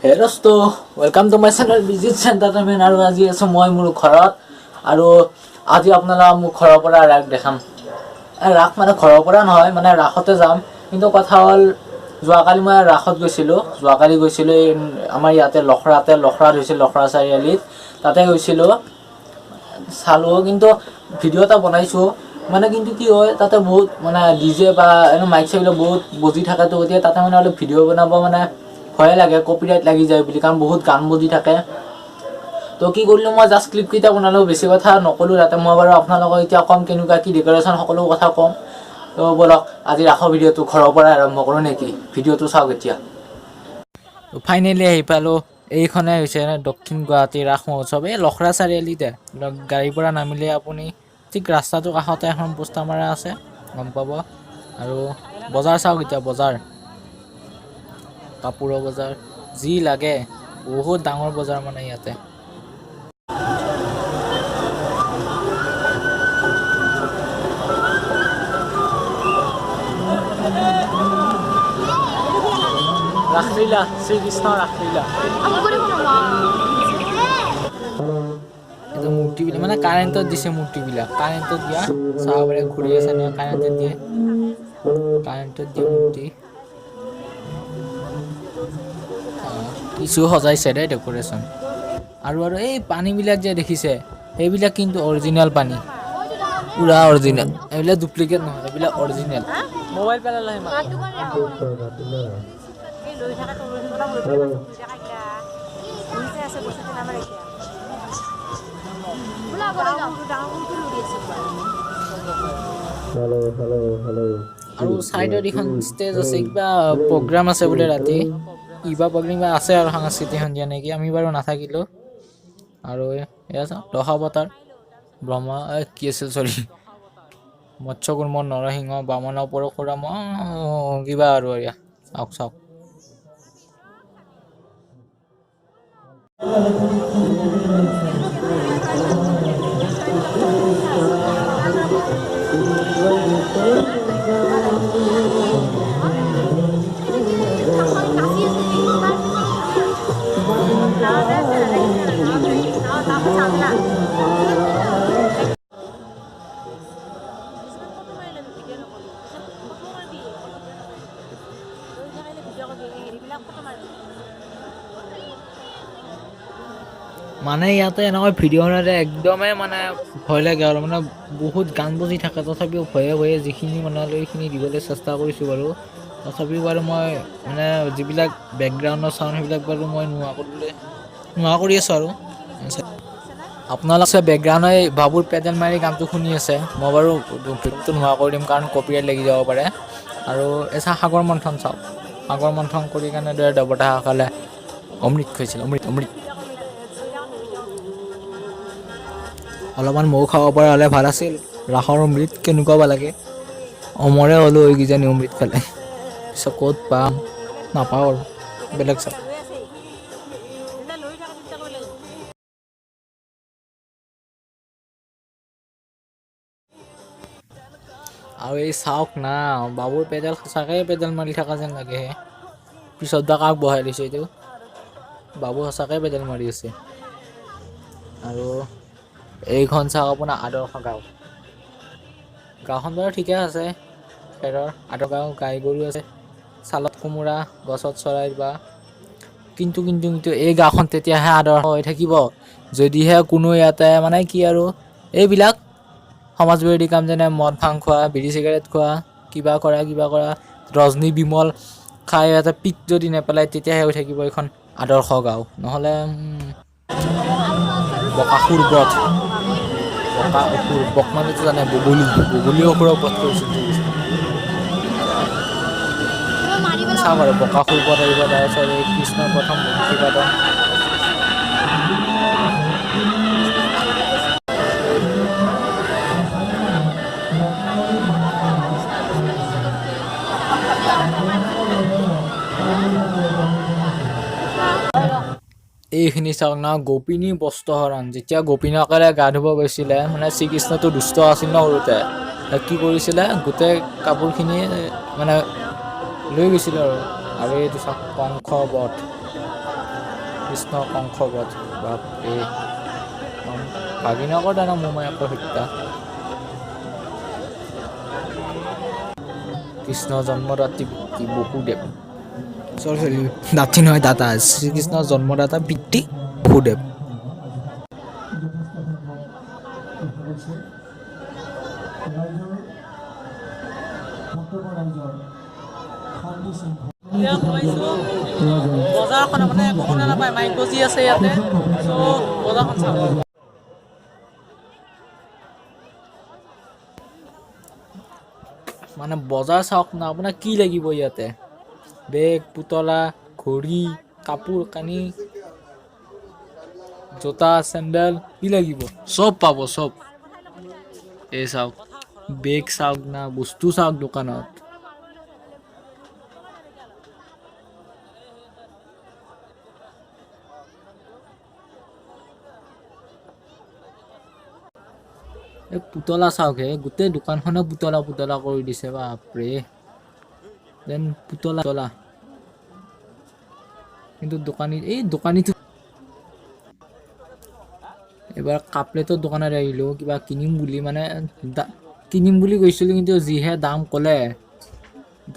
হে দোস্ত, welcome to my channel visit entertainment. আৰু আজি আছোঁ মই মোৰ ঘৰত আৰু আজি আপোনালোকক মোৰ ঘৰৰ পৰা ৰাস দেখাম। ৰাস মানে ঘৰৰ পৰা নহয়, মানে ৰাসতে যাম। কিন্তু কথা হ'ল, যোৱাকালি মই ৰাসত গৈছিলোঁ। যোৱাকালি গৈছিলোঁ এই আমাৰ ইয়াতে লখৰাতে, লখৰাত হৈছিল, লখৰা চাৰিআলিত, তাতে গৈছিলোঁ, চালোঁ। কিন্তু ভিডিঅ' এটা বনাইছোঁ মানে, কিন্তু কি হয়, তাতে বহুত মানে ডিজে বা এনে মাইক চাইক বহুত বজি থাকেতো, গতিকে তাতে মানে অলপ ভিডিঅ' বনাব মানে ভয়ে লাগে, কপিৰাইট লাগি যায় বুলি, কাৰণ বহুত গান বজি থাকে। তো কি কৰিলোঁ, মই জাষ্ট ক্লিপকেইটা বনালোঁ, বেছি কথা নক'লোঁ তাতে। মই বাৰু আপোনালোকক এতিয়া ক'ম কেনেকুৱা কি ডেক'ৰেশ্যন, সকলো কথা ক'ম। তো ব'লক, আজি ৰাসৰ ভিডিঅ'টো ঘৰৰ পৰাই আৰম্ভ কৰোঁ নেকি? ভিডিঅ'টো চাওক এতিয়া। ফাইনেলি আহি পালোঁ। এইখনে হৈছে দক্ষিণ গুৱাহাটী ৰাস মহোৎসৱ, এই লখৰা চাৰিআলিতে। গাড়ীৰ পৰা নামিলে আপুনি ঠিক ৰাস্তাটোৰ কাষতে এখন পোষ্টাৰ মাৰা আছে, গম পাব। আৰু বজাৰ চাওক এতিয়া, বজাৰ, কাপোৰৰ বজাৰ, যি লাগে, বহুত ডাঙৰ বজাৰ মানে ইয়াতে। ৰাসলীলা, শ্ৰীকৃষ্ণ ৰাসলীলা। এইটো মূৰ্তিবিলাক মানে কাৰেণ্টত দিছে, মূৰ্তিবিলাক কাৰেণ্টত দিয়া, চাব পাৰে, ঘূৰি আছে নহয়, কাৰেণ্টত দিয়ে, কাৰেণ্টত দিয়ে মূৰ্তি। কিছু সজাইছে দেই ডেক'ৰেশ্যন। আৰু এই পানীবিলাক যে দেখিছে, সেইবিলাক কিন্তু অৰিজিনেল পানী, পুৰা অৰিজিনেল। এইবিলাক ডুপ্লিকেট নহয়, এইবিলাক অৰিজিনেল। মোবাইল পেলালে। আৰু চাইডত এখন ষ্টেজ আছে, কিবা প্ৰগ্ৰাম আছে বোলে ৰাতি, কিবা প্ৰগ্ৰাম কিবা আছে আৰু সাংস্কৃতিক সন্ধিয়া নেকি, আমি বাৰু নাথাকিলোঁ। আৰু এয়া চাওঁ, দশাৱতাৰ, ব্ৰহ্মা, কি আছিল, চৰি, মৎস্যকুৰ্ম, নৰসিংহ, বামন, পৰশুৰাম, কিবা আৰু এয়া চাওক চাওক। মানে ইয়াতে এনেকৈ ভিডিঅ' বনালে একদমেই মানে ভয় লাগে আৰু মানে বহুত গান বজি থাকে, তথাপিও ভয়ে ভয়ে যিখিনি বনালোঁ সেইখিনি দিবলৈ চেষ্টা কৰিছোঁ বাৰু। তথাপিও বাৰু মই মানে যিবিলাক বেকগ্ৰাউণ্ডৰ চাউণ্ড, সেইবিলাক বাৰু মই নোহোৱা কৰিবলৈ নোহোৱা কৰি আছোঁ। আৰু আপোনালোকে বেকগ্ৰাউণ্ডৰ এই বাবুৰ পেডেল মাৰি গানটো শুনি আছে। মই বাৰু ভিডিঅ'টো নোহোৱা কৰি দিম, কাৰণ কপিৰাইট লাগি যাব পাৰে। আৰু এই চাওক, সাগৰ মন্থন চাওক, সাগৰ মন্থন কৰি কেনেদৰে দেৱতাসকলে অমৃত খাইছিল, অমৃত অমৃত। অলপমান ময়ো খাব পৰা হ'লে ভাল আছিল। ৰাসৰ অমৃত কেনেকুৱা বা লাগে, অমৰে হ'লো হৈ কিজানি অমৃত খালে। পিছত ক'ত পাম, নাপাওঁ আৰু বেলেগ চাওক। আৰু এই চাওক না, বাবুৰ পেডেল, সঁচাকৈ পেডেল মাৰি থকা যেন লাগেহে। পিছত বা কাক বহাই দিছে এইটো, বাবু সঁচাকৈ পেডেল মাৰি আছে। আৰু এইখন চাওক আপোনাৰ আদৰ্শ গাঁও। গাঁওখন বাৰু ঠিকে আছে, খেৰৰ আদৰ্শ গাঁও, গাই গৰু আছে, ছালত কোমোৰা, গছত চৰাই বা কিন্তু কিন্তু কিন্তু এই গাঁওখন তেতিয়াহে আদৰ্শ হৈ থাকিব, যদিহে কোনো ইয়াতে মানে কি আৰু এইবিলাক সমাজ বিৰোধী কাম, যেনে মদ ভাং খোৱা, বিড়ি চিগাৰেট খোৱা, কিবা কৰা কিবা কৰা, ৰজনী বিমল খাই ইয়াতে পিক যদি নেপেলায়, তেতিয়াহে হৈ থাকিব এইখন আদৰ্শ গাঁও। নহ'লে বকাসুৰ বধ, বকা অসুৰ, বক মানেতো জানে, বগলী, বগলী অসুৰক বধ কৰিছিল। চাওক আৰু বকাসুৰ বধ আহিব, তাৰপিছত এই কৃষ্ণৰ প্ৰথম বংশীবাদন। এইখিনি চাওক না, গোপিনী বস্ত্ৰহৰণ। যেতিয়া গোপিনীসকলে গা ধুব গৈছিলে, মানে শ্ৰীকৃষ্ণটো দুষ্ট আছিল ন সৰুতে, কি কৰিছিলে, গোটেই কাপোৰখিনি মানে লৈ গৈছিলে। আৰু এইটো চাওক, কংস বধ। কৃষ্ণ কংসবধ, বাপৰে, ভাগিনকৰ দানা মোমায়েকৰ হত্যা। কৃষ্ণ জন্মদাত্ৰী পিতৃ বসুদেৱ, চৰি চৰি, দাঁতি নহয় দাতা, শ্ৰীকৃষ্ণ জন্মদাতা পিতৃ বসুদেৱ। বজাৰখন মানে একো শুনা নাপায়, মাইক বজি আছে ইয়াতে। চ' বজাৰখন চাব। মানে বজাৰ চাওক না, আপোনাক কি লাগিব ইয়াতে? বেগ, পুতলা, ঘড়ী, কাপোৰ কানি, জোতা, চেণ্ডেল, কি লাগিব চব পাব, চব। এই চাওক, বেগ চাওক না, বস্তু চাওক দোকানত। এই পুতলা চাওক হে, গোটেই দোকানখনে পুতলা পুতলা কৰি দিছে, বাপৰে। যেন পুতলা পুতলা। কিন্তু দোকানী, এই দোকানীটো। এইবাৰ কাপলেটৰ দোকানত আহিলোঁ কিবা কিনিম বুলি, মানে কিনিম বুলি গৈছিলোঁ, কিন্তু যিহে দাম ক'লে,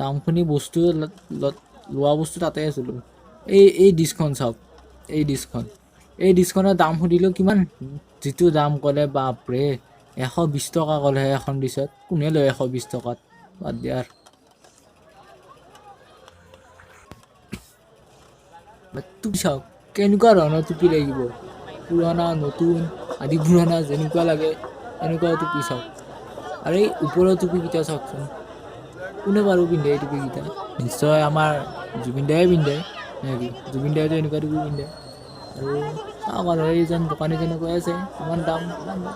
দাম শুনি বস্তু লোৱা বস্তু তাতে আছিলোঁ। এই ডিছখন চাওক, এই ডিছখন, এই ডিছখনৰ দাম সুধিলোঁ কিমান, যিটো দাম ক'লে বাপৰে, 120 টকা ক'লে এখন ডিছত। কোনে লয় 120 টকাত? বাদ দিয়া আৰু। টুপি চাওক, কেনেকুৱা ধৰণৰ টুপি লাগিব, পুৰণা নতুন আদি পুৰণা যেনেকুৱা লাগে এনেকুৱা টুপি চাওক। আৰু এই ওপৰৰ টুপিকেইটা চাওকচোন, কোনে বাৰু পিন্ধে এই টুপিকেইটা? নিশ্চয় আমাৰ জুবিন দায়ে পিন্ধে নেকি? জুবিন দায়েতো এনেকুৱা টুপি পিন্ধে। আৰু চাওক, আৰু এইজন দোকানীজনে কৈ আছে ইমান দাম, ইমান দাম।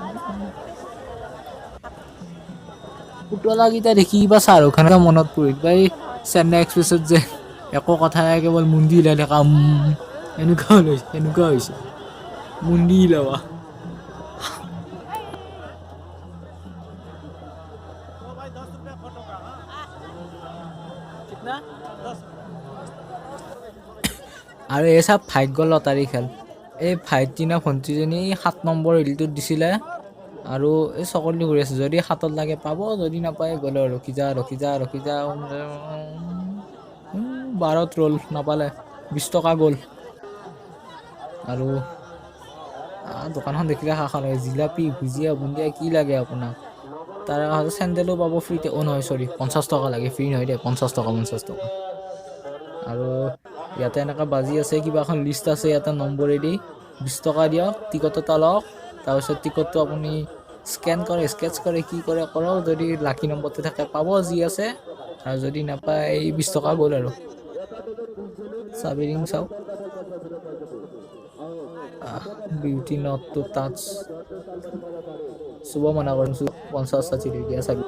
পুতলাকেইটা দেখি কিবা শ্বাহৰুখ খানৰ মনত পৰিল, বা এই চেন্নাই এক্সপ্ৰেছত যে একো কথা নাই, কেৱল মুন্দি হিলাই থকা, এনেকুৱা হৈছে, এনেকুৱা হৈছে মুন্দি হিলাৱা। আৰু এই চাওক ভাগ্য লটাৰী খেল। এই ভাইটি নে ভণ্টিজনী 7 নম্বৰ ৰিলটোত দিছিলে আৰু এই চকলি ঘূৰি আছে। যদি 7ত লাগে পাব, যদি নাপায় গ'লে। ৰখি যা, ৰখি যা, ৰখি যা, 12ত ৰ'ল, নাপালে, 20 টকা গ'ল। আৰু দোকানখন দেখিলে সাহ লাগে, জিলাপি, ভুজিয়া, বুন্দিয়া কি লাগে আপোনাক? তাৰে কাষতে চেণ্ডেলো পাব ফ্ৰীতে। অ' নহয়, চৰি, 50 টকা লাগে, ফ্ৰী নহয় দেই, 50 টকা, 50 টকা। আৰু ইয়াতে এনেকুৱা বাজি আছে, কিবা এখন লিষ্ট আছে ইয়াতে নম্বৰেদি। 20 টকা দিয়ক, টিকট এটা লওক, তাৰপিছত টিকটটো আপুনি স্কেন কৰে, স্কেচ কৰে, কি কৰে কৰক, যদি লাকি নম্বৰটো থাকে পাব যি আছে, আৰু যদি নাপায় এই 20 টকা গ'ল। আৰু চাবি ৰিং চাওক, বিউটি not to touch, চুব মানা কৰিছোঁ, 50 60 টকীয়া চাবি।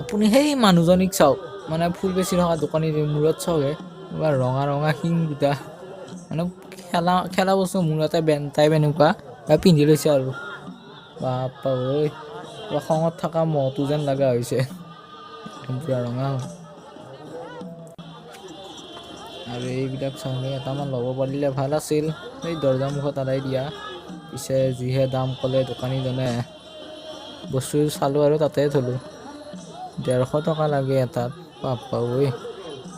আপুনি সেই মানুহজনীক চাওক, মানে ফুল বেচি থকা দোকানীৰ মূৰত চাওক হে, কিবা ৰঙা ৰঙা শিং দুটা, মানে খেলা খেলা বস্তু মূৰতে বেণ্ড টাইপ এনেকুৱা পিন্ধি লৈছে। আৰু বাপ্পা ঐ, কিবা খঙত থকা মহটো যেন লগা হৈছে, একদম পূৰা ৰঙা হ'ল। আৰু এইবিলাক চাওঁতে এটামান ল'ব পাৰিলে ভাল আছিল, এই দৰ্জাৰ মুখত আদায় দিয়া। পিছে যিহে দাম ক'লে দোকানীজনে, বস্তু চালোঁ আৰু তাতে থ'লোঁ। 150 টকা লাগে এটাত, বাপ্পা ঐ,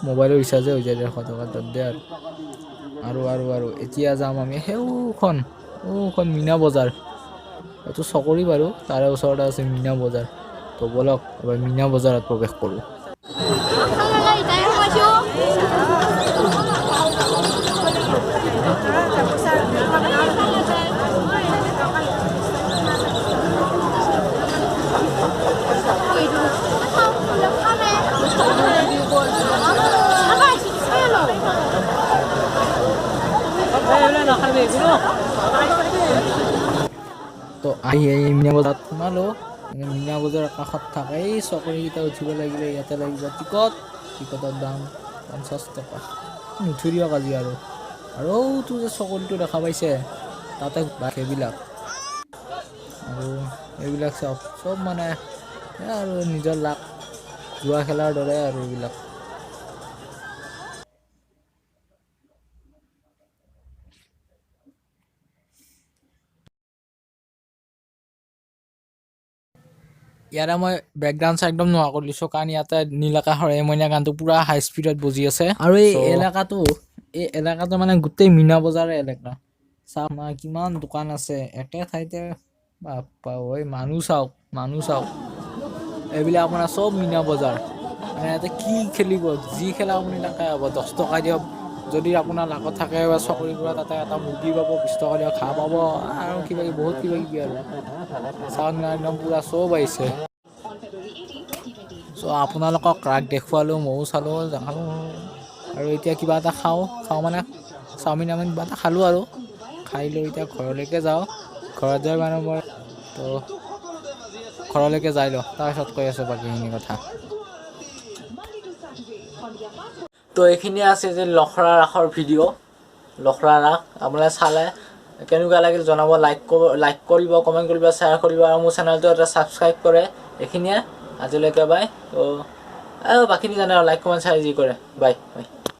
মোবাইলৰ ৰিচাৰ্জে হৈ যায় 150 টকাত, বাদ দে। আৰু আৰু আৰু আৰু এতিয়া যাম আমি সেইখন ওখন মীনা বজাৰ, এইটো চকৰি বাৰু, তাৰে ওচৰতে আছে মীনা বজাৰ। তো ব'লক এবাৰ মীনা বজাৰত প্ৰৱেশ কৰোঁ। তো আহি আহি মীনা বজাৰত সোমালোঁ। মানে মীনা বজাৰৰ কাষত থকা এই চকৰিকেইটা উঠিব লাগিলে ইয়াতে লাগিব টিকট, টিকটৰ দাম 50 টকা। নুঠো দিয়ক আজি। আৰু আৰু তো যে চকৰিটো দেখা পাইছে, তাতে সেইবিলাক আৰু এইবিলাক চাওক চব মানে আৰু নিজৰ লাক, জুৱা খেলাৰ দৰে আৰু এইবিলাক। ইয়াতে মই বেকগ্ৰাউণ্ড চাই একদম নোহোৱা কৰি দিছোঁ, কাৰণ ইয়াতে নীল আকাশৰ এমইনা গানটো পূৰা হাই স্পীডত বজি আছে। আৰু এই এলেকাটো মানে গোটেই মীনা বজাৰৰ এলেকা। চাওক না কিমান দোকান আছে একে ঠাইতে। বাপ্পা ঐ, মানুহ চাওক, মানুহ চাওক, এইবিলাক আপোনাৰ চব মীনা বজাৰ। মানে ইয়াতে কি খেলিব, যি খেলা আপুনি তাকে পাব। 10 টকা দিয়ক, যদি আপোনাৰ লাকত থাকে বা চকৰি পৰা তাতে এটা মুৰ্গী পাব, 20 টকা দিয়ক ঘাঁহ পাব, আৰু কিবা কিবি বহুত কিবা কিবি আৰু। চাওক না একদম পূৰা চব আহিছে। চ' আপোনালোকক ৰাস দেখুৱালোঁ, ময়ো চালোঁ, দেখালোঁ। আৰু এতিয়া কিবা এটা খাওঁ, খাওঁ মানে চাওমিন চাওমিন কিবা এটা খালোঁ আৰু খাই লৈ এতিয়া ঘৰলৈকে যাওঁ। ঘৰত যাই মানে মই তো ঘৰলৈকে যাই লওঁ, তাৰপিছত কৈ আছোঁ বাকীখিনি কথা। তো এইখিনিয়ে আছে যে লখৰা ৰাসৰ ভিডিঅ'। লখৰা ৰাস আপোনালোকে চালে কেনেকুৱা লাগিল জনাব, লাইক কৰিব, কমেণ্ট কৰিব, শ্বেয়াৰ কৰিব, আৰু মোৰ চেনেলটো এটা ছাবস্ক্ৰাইব কৰে। এইখিনিয়ে আজিলৈকে বাই। তো বাকীখিনি জানে আৰু লাইক কমেণ্ট শ্বেয়াৰ যি কৰে। Bye bye.